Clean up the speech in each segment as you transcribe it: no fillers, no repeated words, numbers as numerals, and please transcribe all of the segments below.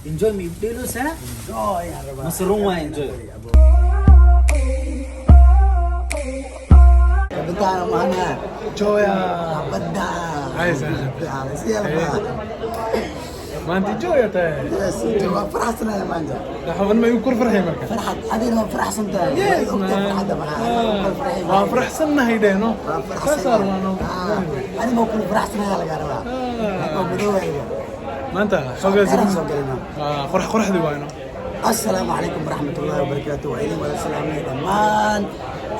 Enjoy ma ibdheeloosaa Enjoy aan rabaa. Mase run waa enjoy? Kabitaan maana. Joya. Badda. Ay, saaxiib. Siyalba. Maanta joya tahay. Yes, waa faraxsanahay maanta. Xaban ma igu kor farxay marka. Farxad, adina waa faraxsan tahay. Yes, Ogtahay man. farxadda maxaa? Kula farxay. Waa faraxsannahay dhehno. Waa Saasaar waano. faraxsanahay. Ani ma kula faraxsanahay laga rabaa. Waa madowayga. Maanta Soo soo galina. Qorax qoraxdi waano. Asalaamu calaykum waraxmatullaahi wabarakaatu. Waa idin wada salaamay dhammaan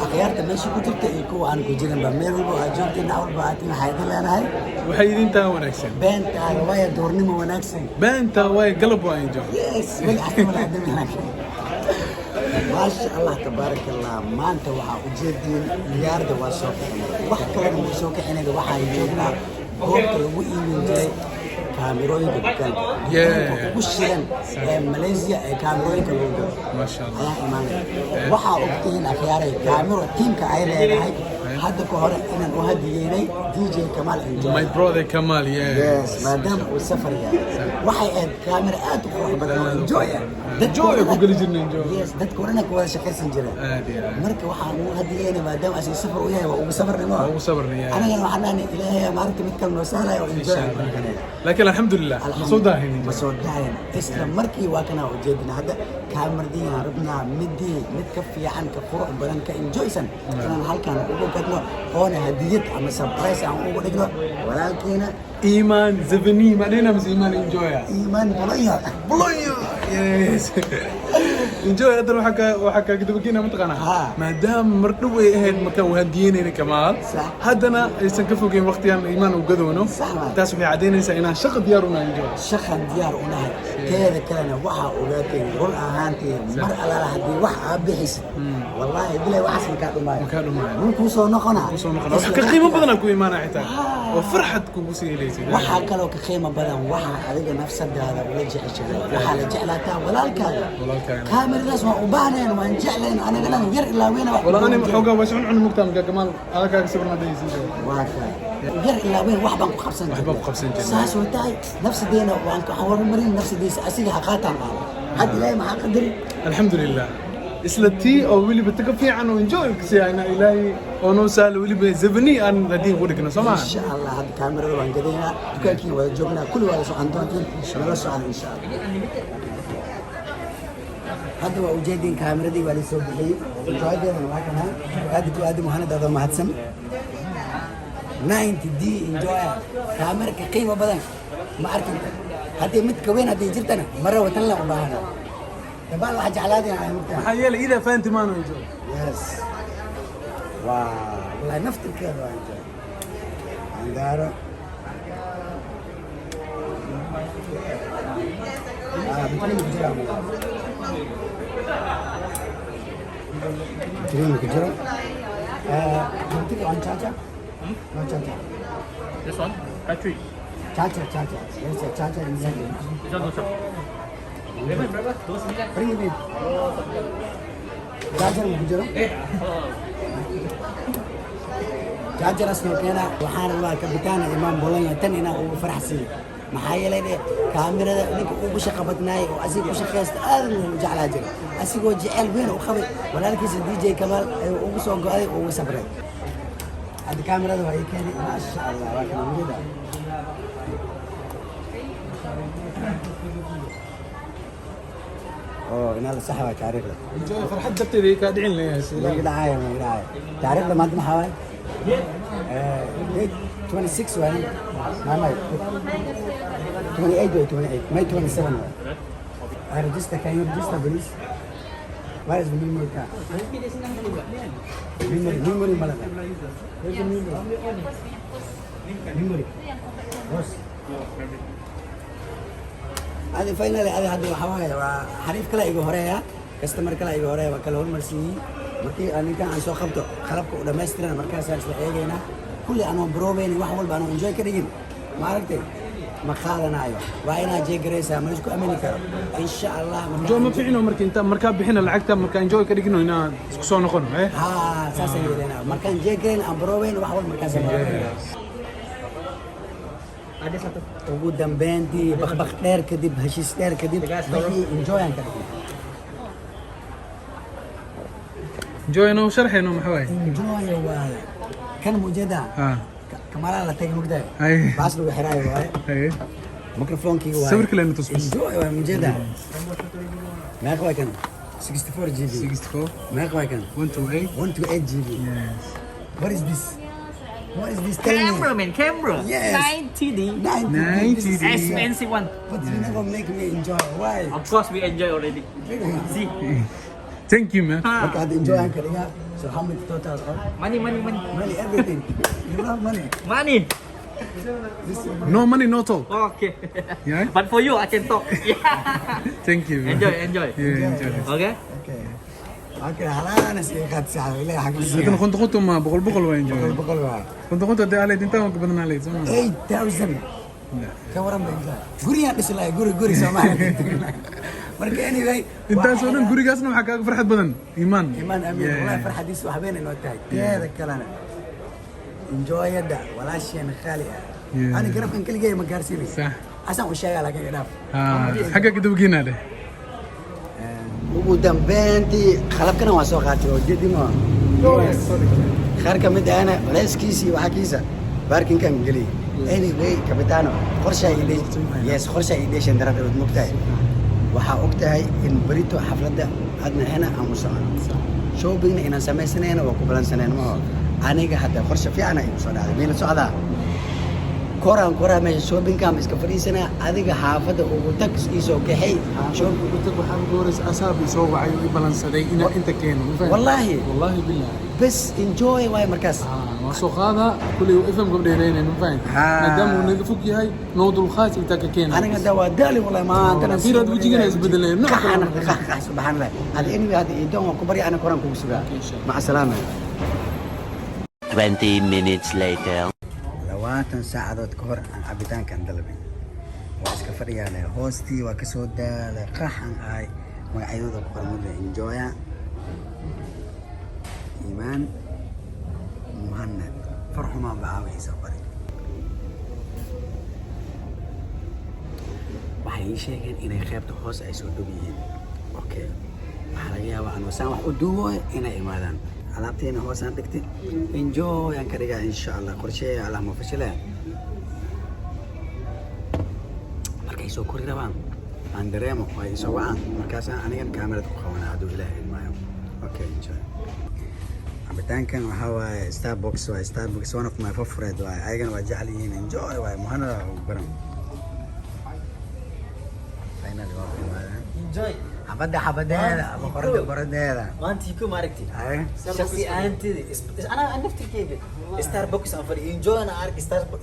akhyaarta meesha ku jirta iyo kuwa aan ku jirinba. Meel walba aad joogtiin, dhinac walba aad waxaa idin leenahay. Waxay idin tahay wanaagsan. Beentaada waaya doornimo wanaagsan. Beenta way galab waa enjoy. Yes, magacaas ma la laakiin. Maasha Allah, tabaaraka Allah. Maanta waxaa ujeediin diyaarda waa soo kixinay. Wax kalena ma soo kixinay, waxaan joognaa goobta lagu iibin jiray kaamirooyinka dukaanka. Dukaanka ugu shidan ee Malaysia ee kaamirooyinka lagu gado. Maasha Allah. Ayaa imaanay. Waxaa ogtihiin akhyaaray kaamiro tiimka ay leedahay hadda ka hore inaan u hadiyeynay DJ Kamal Enjoy. My brother Kamal, yes. Yes, maadaama uu safar yahay. Waxay ahayd kaamiro aad u qurux badan oo enjoy ah. Enjoy ku geli jirnay enjoy. Yes, dadka oo dhan ku wada shaqaysan jireen. Aad iyo aad. Marka waxaan ugu hadiyeynay maadaama asiga safar u yahay, waa ugu safarnimo. Waa ugu sabarnay, yeah. Anagana waxaan dhahnay Ilaahay maalinta mid kale noo sahlaya oo enjoy aan ku noqonayna. Laakiin alxamdulillah, ma soo daahin. Ma soo daahin. Isla markii waa kana ujeedina hadda kaamiradiin aan rabnaa midii mid ka fiican, ka qurux badan, ka enjoysan inaan halkan ugu gadno oona hadiyad ama surprise aan ugu dhigno walaalkiina. Iman Zavani, ma dhehna mise Iman Enjoya? Iimaan Bolonyo. Bologna. Yes. Enjoy haddana waxaa ka gadabageena mataqaanaa. Maadaama mar dhow ay ahayd markaan wahadiyeynayna Kamaal. Haddana aysan ka fogeyn waqtigan Iimaan uu gadoono. Sax waay. Taas waxay caddaynaysaa inaan shaqa diyaar u nahay enjoy. Shaqan diyaar u nahay. Teeda kalena waxaa ogaateen run ahaantii mar allaala haddii wax aa bixisid, wallaahi bilay waxaas makaa dhumaayo. Makaa dhumaayo. Wuu kuu soo noqonaa. Ku soo noqona. Wax ka qiimo badanaa ku imaanaya xitaa. Oo farxad kugu sii helaysid. Waxaa kaloo ka qiimo badan waxaa adiga nafsadaada ula jeceshahay waxaa la jeclaataa walaalkaaga. Walaalkaaga. Kaamiradaas waan u baahnayn, waan jeclayn anagana yar ilaa weyna wax Wala ku ani duwan jirin. xoogaa waa socon cun mugtaa markaa Kamaal adakaaga sawirna dhahaysid. Waa kaa yar ilaa weyn wax baan ku qabsan. Wax baan ku qabsan jirnay. Saas oo tahay nafsadeena waan ka horumarin nafsadiisa asiga ha qaataan qaado. Had Ilaahay maxaa qadari? Alxamdulillah. Isla tii oo weliba ta ka fiican oo enjoy ka sii hayna Ilaahay oo noo sahlo weliba Zavani aan hadiin ku dhigno soo maaha. Insha Allah hadda kaamirada waan gadaynaa, dukaankiina wada joognaa, kulli waa la socon doontiin, nala socda insha Allah. Hadda waa ujeedin kaamiradii waa lasoo bixiyey, enjoygeedana waa kana. Aad ku aad muhanad adoo mahadsan. 90D enjoy kaamira ka qiimo badan ma arkin. Haddii mid ka weyn haddii jirtana mara watan la u baahana dabaan waxa jeclaadeen ay mugtahay. Maxaa yeelay idaa fahanti maano enjoy. Yes, waa wallahi naftirkeeda waa enjoy angaaro. Ah, battery ku jira, battery ku jiro. Battery on charger? No charger. This one? Battery. Charger, charger. There's a charger inside. This one no charge. Bring it in. Charger ma ku jiro? Charger asnoo keena. Waxaan rabaa kabitaana Imaan Bologna tan inaan ugu faraxsiiyo, maxaa yeelay dhe kaamirada ninka ugu shaqa badnaay oo asiga ku shaqaysta aadan u jeclaa jiray, asigoo jecel weyn u qabay walaalkiisa DJ Kamaal ayuu ugu soo go'day oo ugu sabray. Hadda kaamirada waa ii keenay, maasha Allah, waa kana murida. Oo inaa la saxa waa taariikhda. Enjoy farxad darteeda ay kaa dhicin leeyahay. Ma iga dhacaayo, ma iga dhacaayo. Taariikhda maanta maxaa waaye? Date 26 waaye. May 28 waay, 28 May 27 waay. I register, can you register, please? Where is the memory card? Memory, memory malaga. Where's the memory? Memory. Boss. Adi finally adi hadda waxaa waaye waa xariif kale iga horeeya, customer kale iga horeeya, waa kala hormarsiiyey. Markii aan ninkan aan soo qabto qalabka u dhammaystiran markaasaan isla eegaynaa kulli anoo baroobaynin wax walba anoo enjoy ka dhigin ma aragtay ma qaadanaayo. Waa inaad jeegaraysaa, ma isku amini karo insha Allah. Enjoy ma ficino marka inta markaa bixina lacagta markaa enjoy ka dhigino inaan isku soo noqono eh. Haa, saasaan yeelanaa markaan jeegarayn aan baroobayn wax walba markaasaan baroobayn. Ada satu. Ugu dambeyntii, bakbak dheer kadib, heshiis dheer kadib, wixii enjoy aan ka dhignay. Enjoy noo sharxayno, maxaa waaye? Enjoy waaye kan mujeeda. Kamalaa la tagay, mugdahay. Hay. Baas lagu xiraayo waaye. Haye. Microphone-kii waaye. Sawirka lena tus bas. Enjoy waaye, mujeeda. Meeqa waay kan? 64 GB. 64. Meeqa waay kan? 128. 128 GB. Yes. What is this? What is this? Tell me. Camera man, camera. Yes. 90D. 90. 90D. Expensive one. But you never make me enjoy. Why? Of course we enjoy already. See. Thank you, man. Marka hadda enjoy aan ka dhigaa. So how much total? Money, money, money. Money, everything. You love money. Money. No money, no talk. Okay. Yeah. But for you, I can talk. Yeah. Thank you, man. Enjoy, enjoy. Yeah, enjoy. Okay. Okay. Okay, halaana sii qaad saxib ilaahay xaq Haddana siiyo. konton konton ma boqol boqol waa enjoy. Boqol boqol waay. Konton konton haddii ahayd intaan waan ka badan lahayd, soo ma? 8000. Ka waran ba enjoy. Guriyaan dhisi lahay, guri guri Soomaaliya. Marka anyway, Intaas oo dhan gurigaasna waxaa kaaga farxad badan Iimaan. Iman Amiin, Yeah. wallahi farxadiisa wax weyn inoo tahay. Teeda kalena enjoyada walaasheena qaali ah. Yeah. Ani garabkan keligay ma gaarsiinay. Sax. Asaan u sheegaa laakiin idhaaf. Xagga ka dabageenaa leh. Ugu dambeyntii qalabkana waa soo qaatay oo jedimo qaar ka mid ahna culeyskiisa iyo waxaa kiisa parking-kan geliyay. Anyway, kabitaano, qorshaa ii yes, qorshaa ii dheeshan darad mogtahay. Waxaa og tahay in berito xafladda adna xena aan u socono, shoppingna inaan samaysanayna waa ku balansaneen maho. Aniga hadda qorshe fiicana igu soo dhacday, miila socdaa koraan koraa meesha shoppingka ama iska fadhiisanaa. Adiga xaafadda ugu tag, iisoo kaxay. Waxaa ugu horeysa asaab soo wacay oo i balansaday inaan inta keeno, ma fahamtay? Wallaahi. Wallaahi billahi. Bes enjoy waay markaas. Waa soo qaadaa kuley FM gabdheereynay, ma fahamtay? Maadaama uu naga fog yahay, noo dulqaad intaa ka keena. Aniga hadda waa daali wallahi maantana. Fiiraad wejigana isbedeleen, nooc kale. Qax subxaan Allah. Hada anyway, hadda idoon waan ku barya, ana koraan kugu sugaa. Insha Allah. Maca salaama. 20 minutes later. 20 saacadood ka hor aan cabitaankan dalbay, waa iska fadhiyaa leh hoostii, waa kasoo daalay, qaxan ahay. Magacyadooda ku qoran mudda enjoya, Iimaan, Muhanad, farxumaan baa caawihiisa qoray. Waxay ii sheegeen inay qaybta hoose ay soo dhow yihiin. Okay, waxaa laga yaabaa aan wasaan wax u duuboy inay imaadaan. Alaabteena hoosaan dhigtay, enjoy aan ka dhigaa insha Allah. Qorsheeya Allah ma fashilaya. Markay soo kori rabaan aan dareemo oo ay soo wacaan, markaasaan anigan kaamirad ku qabanaa hadduu Ilaahay idmaayo. Okay, enjoy. Cabitaankan waxaa waaye Starbucks waaye. Starbucks one of my favorite waaye, ayagana waa jecel yihiin. Enjoy waaye, Muhanada ugu baran. Finally waa ku imaadeen. Enjoy. Xabadda xabadeeda, boqorada boqoradeeda. Maanta ku maaragtay. Haye. Shakhsi ahaanteyda anaa aan naftirkeyga Starbucks aan fadhiyo, enjoy ana ark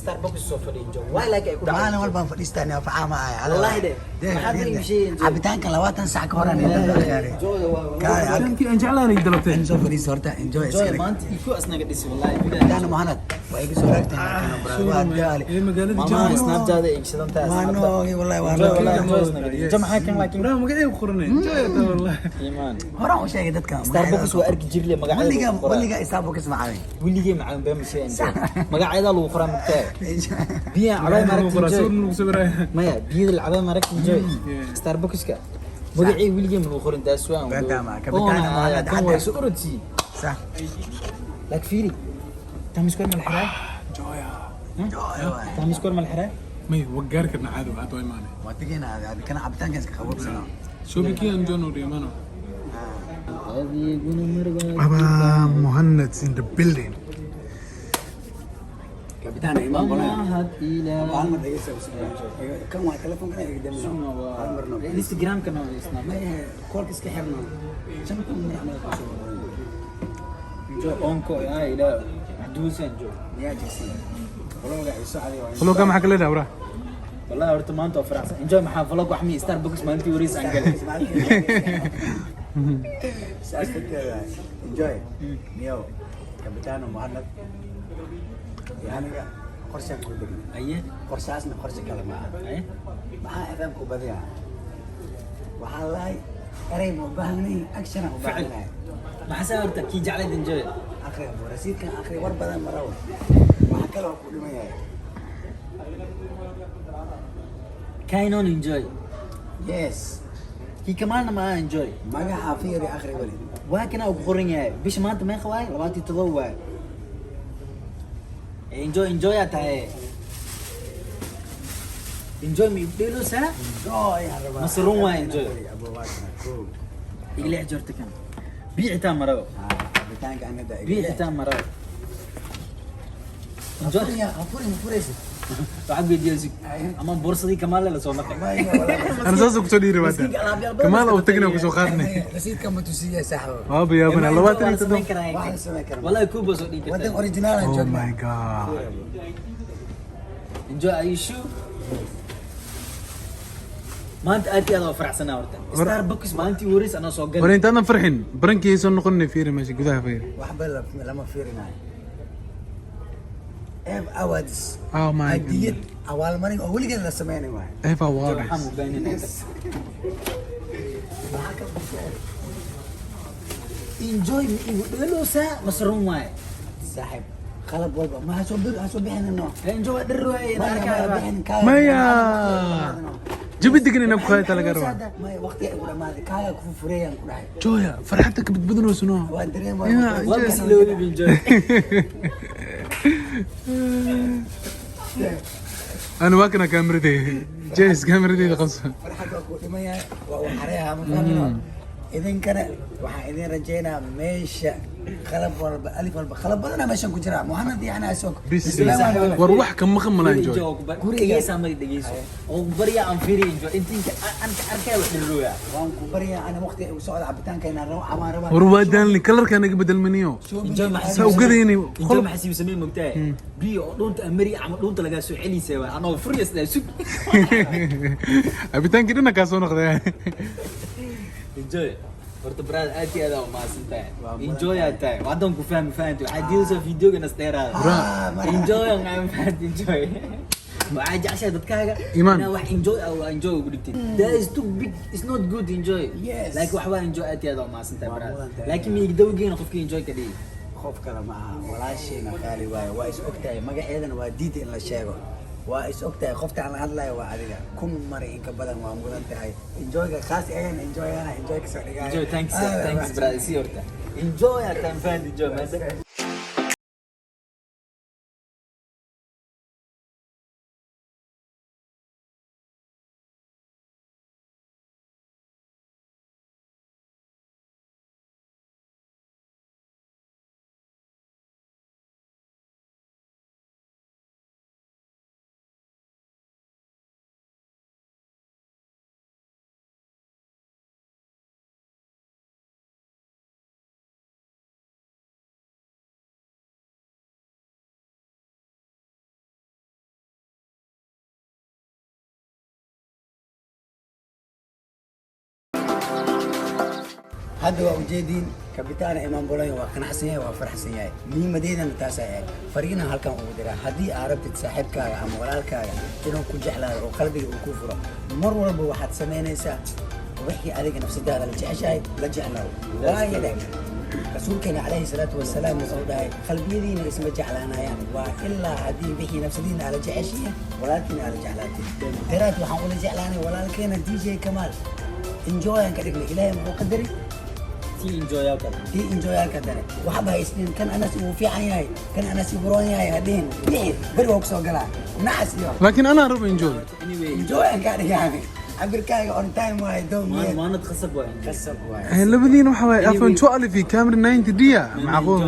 Starbucks soo fadhiyo, enjoy why like ay ku dhacday. Maalin walbaan fadhiistaan facaama ahay. Wallahi de. Maxaad ii sheegay enjoy? Cabitaanka 20 sac ka horaan. Enjoy waa Cabitaankii aan jeclaanay dalabteen. Soo fadhiista horta, enjoy enjoy iska dhig. Maanta iko asnaga dhisi wallahi. Cabitaana Muhanad waa iga soo raagteen markaan, bro, waa daali. Ee magaalada Mama Jawa. Snapchat ay igshadan tahay. Waa noogi wallahi, waa Enjoy noogi. wallahi, enjoy asnaga dhisi. Enjoy maxaa kan laakiin? Bro, magacay ku qoranay enjoy hada wallahi. Iimaan. Horaan u sheegay dadka. Starbucks waa arki jirle magacyada weliga lagu qoraa. Weliga Starbucks ma cabin. Weligay macaan been ma sheegin enjoy. Magacyada lagu qoraa mugtaa. Biyaha cabay Lagu maaragtay qoraa, enjoy. sawir lagu sawiraya. Maya, biyada la cabay maaragtay enjoy. Yeah. Starbuckska magacii weligay ma lagu qorin, taas waan. Beenta ma, kabitaana ma, hadda- kan waa soo orodsi. Sax. Laakiin fiiri, Times Square ma la xiraa? Enjoy waay. Times Square ma la xiraa? May waa gaari karnaa caadi, waa hadda waa imaanay. Waa tegaynaa kana cabitaanka iska qabobsano. Shopping-kii aan joon u dhimaano. Adiguna marwaa. Baba Muhannad's in the building. Kabitaana Imaan Bolaya. Mahad ilaa. Hal mar dhegeysta, kan waa telefoonkan iga damino hal mar no. Instagram-kana waa Snap. Ma koolka iska xirno, 5000 mar camal ku soo qoran. Enjoy onko yaa ilaa duusa enjoy. Miyaa jirsin vlog-ga ay socday waa Vlog-ga maxaa ka leedahay waraa? Wallahi horta maanta waa faraxsan. Enjoy maxaa vlog wax mi Starbucks maalintii wareys aan galay. Saas darteeda enjoy niyow kabitaano Muhanad iyo aniga qorshaan ku degnay. Aye. Qorshahaasna qorshe kale maaha. Aye. Maxaa FM ku badiyaa? Waxaa lahay erey ma u baahnay, action aan u baahanahay. Maxaa saa horta kii jeclayd enjoy? Akhri abu rasiidkan akhri, war badan ma rabo, waxa kale oo ku dhiman yahay. Kainon enjoy. Yes. Kii Kamaalna ma aha enjoy. Magaca fiiri, akhri wali. Waa kana uu ku qoran yahay. Bisha maanta meeqa waaye? 27 waaye. Enjoy, enjoy aa tahay. Enjoy ma ibdheeloosaa? Enjoy aan rabaa. Mase run waa enjoy? Abo, waa kana kow. Igla jorta kan. Biyo xitaa marabo. Ah, cabitaanka anada. Biyo xitaa marabo. Enjoy. Afuriya, afuri ma furaysid? Waxaad weydiiyeysid ama boorsadii Kamaal la soo naqay. Maya, walaa. Ana saas kusoo dhiiri waata. Miskiinka alaabyaal badan Kamaal iska oo tagna tagay. kusoo qaadnay. Rasiidka ma tusiya, saaxibo? Waaba yaabana 27. Wax la samayn karaa. Wallahi kuuba soo dhigi Wadan kartaa. original aan Oh joognaa. my God. Enjoy, are you sure? Maanta aad iyo aad waa faraxsanaa horta. Starbucks maalintii ugu horreysay anoo soo War galay. intaadan farxin, barankii soo noqonay, fiiri meesha gudaha, fiiri. Waxba lama fiirinayo. F Awards. Oh my. Hadiyad abaalmarin oo weligeed la sameynay waayo. Eva Waxaan Waters. u baahnay. Maxaa ka bufee? Enjoy ma igu dheeloosaa mase run waaye? Saaxiib, qalab walba ma ha soo ha soo bixinino. Enjoy waa dhir waaye. Maya, maya, bixin kaaga. Maya. Jabi degan inaa ku qaadata laga rabaa. Maya, waqti ay ku dhamaaday, kaaga ku fureeyaan ku dhahay. Joya, farxadda ka badbadanayso noo. Waan dareemaya. Yeah. Waa kasi loobi enjoy. Ana waa kana kaamiradeyda. Jays, kaamiradeyda qabso. Farxad waa ku dhiman yahay, waa uu xareeyaa, ma fahmino. Idinkana waxaan idin rajeynaa meesha qalab walba, alif walba, qalab badanaa meeshan ku jira, Muhanad iyo anaa isog. Bis. War wax ka maqan malaa enjoy. Dhegeysaa mari dhegeyso. Oo barya aan fiiri enjoy. Intinka aan ka arkay wax dhirooya. Waan ku baryaa ana, waqti ay u socda cabitaanka inaan rabo amaan rabaa. War waa daalni, kalarkaa naga bedelmaniyo. Enjoy maxaa Saa ugadayni. Enjoy maxaa sii sameey mogtahay? Biyo oo dhuunta amari ama dhuunta laga soo celisay waa anoo furious la sug. Cabitaankii dhinac kaa soo noqday. Enjoy. Horta brother, aad iyo aad aa umahadsan tahay. Enjoy aad tahay. Wadan ku fahmi fahanti. Waxaa diidaysaa videoga nasteeraada. Enjoy aan fahanti enjoy. Waxaa jeceshahay dadkaaga. Iman. Inaa wax enjoy ah waa enjoy ugu dhigtid. That is too big. It's not good enjoy. Yes. Like wax waa enjoy, aad iyo aad aa umahadsan tahay Waa brother. mudan tahay. Laakiin miig dawgeena qofkii enjoy ka dhigi. Qof kale ma aha, walaasheena qaali waaye, waa is ogtahay, magaceedana waa diida in la sheego. Waa is ogtahay qofta aan la hadlayo, waa adiga. 1000 mar in ka badan waa mudan tahay. Enjoyga khaas ayaan enjoyana, enjoy kasoo dhigaayo. Enjoy, thanks, thanks brother. See horta. Enjoy aad tahay fahanti enjoy. Maanta. Hadda waa ujeediin, kabitaana Imaan Bolonyo waa qanacsan yahay, waa faraxsan yahay. Muhiimadeedana taasay ahayd. Fariinaha halkan ugu diraa: haddii aad rabtid saaxiibkaaga ama walaalkaaga inuu ku jeclaado oo qalbiga uu ku furo, mar walba waxaad samaynaysaa wixii adiga nafsadaada la jeceshahay la jeclaawo. Waayo dheh, rasuulkeena calayhi salaatu wasalaam wuxuu dhahay: qalbiyadiina isma jeclaanayaan waa ilaa haddii wixii nafsadiina aala jeceshiin walaalkiina aala jeclaatay. Daraad waxaan ula jeclaanay walaalkeena DJ Kamaal, enjoy aan ka dhignay. Ilaahay muxuu qadari? Tii enjoy aa kale. Tii enjoyaalka dare waxba haysnin. Kan anas uu fiican yahay, kan anas uu roon yahay, hadhihin bixi beri waa kusoo galaa nacas iyo. Laakiin anaa rabo enjoy. Anyway, Enjoy aan kaa dhigaani, cabirkaaga on time waaye dow. maanad khasab waa enjoy. Qasab waaye. Labadiina waxa waaye iPhone 12 iyo Camry 90 dia macquul.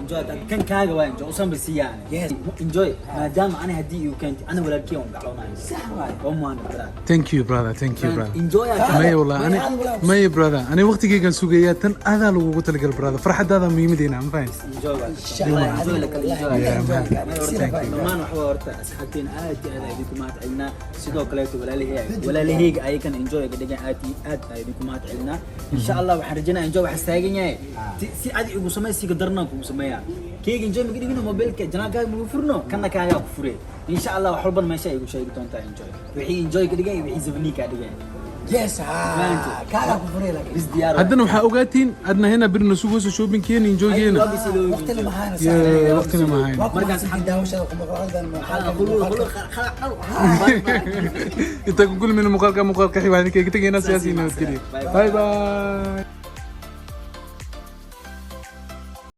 Enjoy kan kaaga waa enjoy usan basiiyaan. Yes. Enjoy maadaama ana haddii igu keentay, ana walaalkii on gacloonayo. Sax waaye. Waa muhanad brother. Thank you brother, thank you brother. Enjoy aad tahay. Maya wallah, ani maya brother, ani waqtigeygan sugayaa, tan adaa lagugu talagal brother, farxadaada muhiimadeena, ma fahanti? Enjoy waa. Insha Allah. Enjoy la kala enjoy. Yeah, man. Thank you. Dhammaan waxba horta asxaabteena aad iyo aad idinku mahad celinaa. Sidoo kaleeto walaalahayga ayakan enjoy ga dhigan, aad iyo aad aan idinku mahad celinaa. Insha Allah waxaan rajaynaa enjoy waxaa taagan yahay. Si adi igu samey, siga darnaan kugu sameeyaa. Keyga enjoy maga dhigino, mobilka janaalkaaga magu furno, kana kaagaa ku fure. Insha Allah wax walbana meesha igu sheegi doontaa enjoy. Wixii enjoy ka dhigan iyo wixii zabni ka dhigan. Yes, ha, kaagaa ku furay laakiin. Bis diyaar. Haddana waxaa ogaatiin adna hena birna sugayso shoppingkeena, enjoygeena. Waqtina ma hayno. Yeah, waqtina ma hayno. Waa ku mahadsantihiin daawashada quruxda muuqaalka. Intaan ku kulmayno muuqaalka muuqaalka xig, waxaan idinkaga tegaynaa sidaas iyo nabadgelyo. Bye bye.